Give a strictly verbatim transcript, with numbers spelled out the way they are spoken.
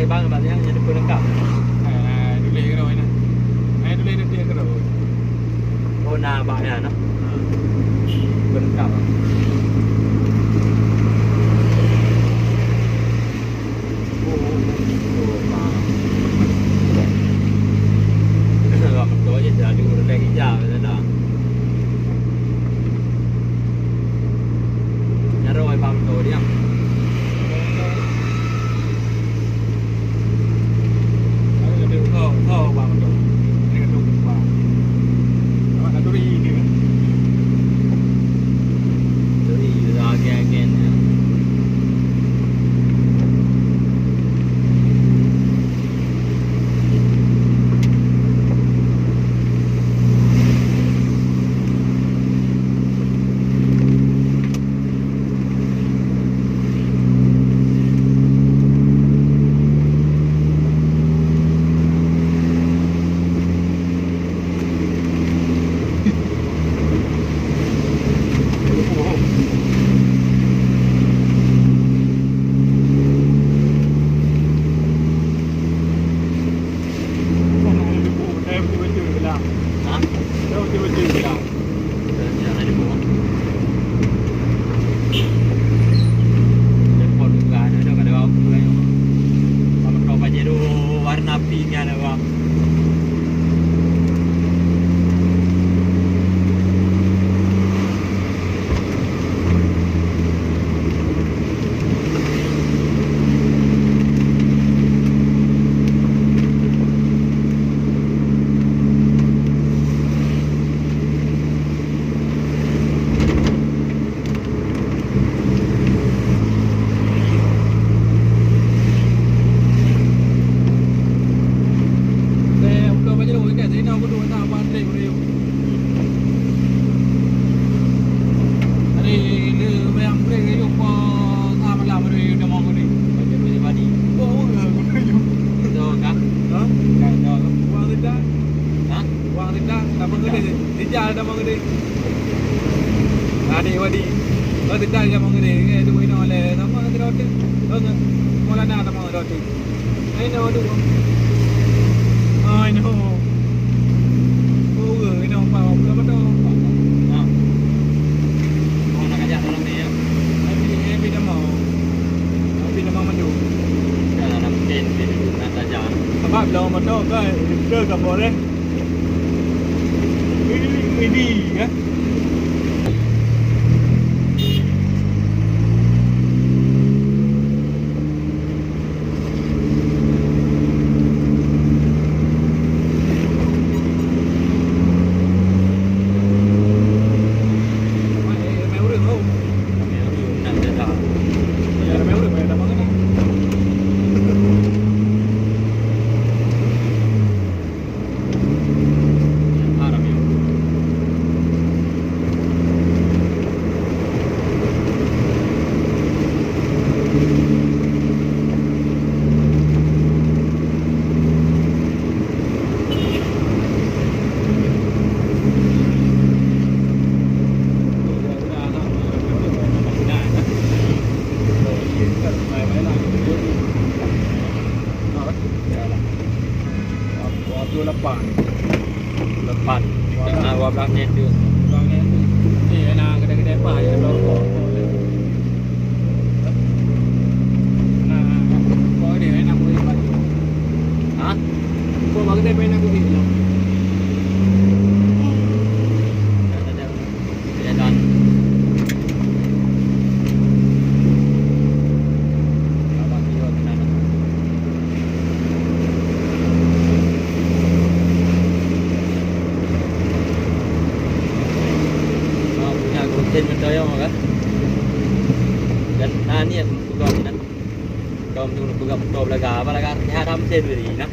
Bang, bang, nyang, nyang dipeulengkap. Eh, tuléh keudroe nyan. Eh, tuléh, tuléh keudroe. Oh, na bak nyan, nah. Hmm. Peulengkap. Oh, oh, oh, oh, bang. Bak moto je jadi ureueng ija, biasa dah. Nyan roe bak moto dia. Warna pink ada, Bang. Wang sedang, sama gede. Rijal sama gede. Adik wadi. Oh, sedang sama gede. Ke tu ino le. Sama gede roti. Oh, Maulana sama roti. Ino tu. Oh, ino. Oh, ino pa. Apa tu? Ha. Oh, nak ajak dalam ni ya. Tapi, tapi dah mau. Tapi dah mau maju. Dah lah, dah mungkin dia nak saja. Apa belum motor ke? Ke ke boleh? Ini, ini, ya. Dua puluh lapan. Dua belas. Ah, dua belas menit tu. Dua belas menit tu. Ni, na gede-gede apa je, dua puluh. Na, kau ni, nak boleh buat. Ha? Kau bagi dia main aku ni. Ya, dah, dah. Ya, dan Punya konten betul ya, kan? Dan nah, ni yang pegang, kan? Kau tu pegang betul belaga, apa belaga? Haram saya beri, nah.